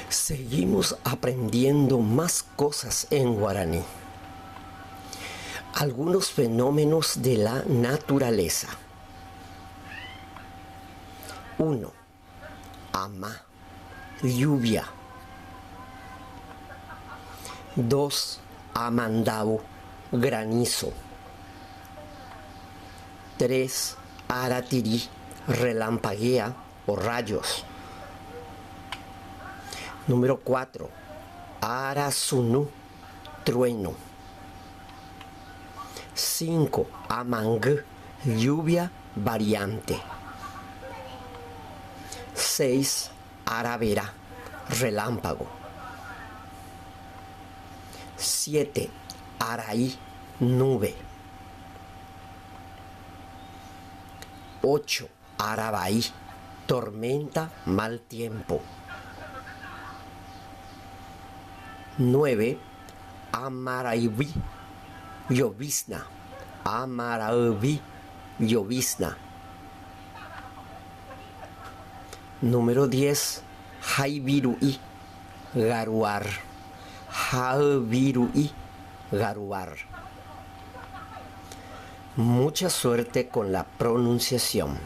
Seguimos aprendiendo más cosas en guaraní. Algunos fenómenos de la naturaleza. 1. Ama, lluvia. 2. Amandáu, granizo. 3. Aratiri, relampaguea o rayos. Número 4. Arasunu, trueno. 5. Amangy, lluvia variante. 6. Aravera, relámpago. 7. Arai, nube. 8. Aravai, tormenta, mal tiempo. 9. Amarayvi, llovizna. Amarayvi, llovizna. Número 10. Jaiviru'i, garuar. Jaiviru'i, garuar. Mucha suerte con la pronunciación.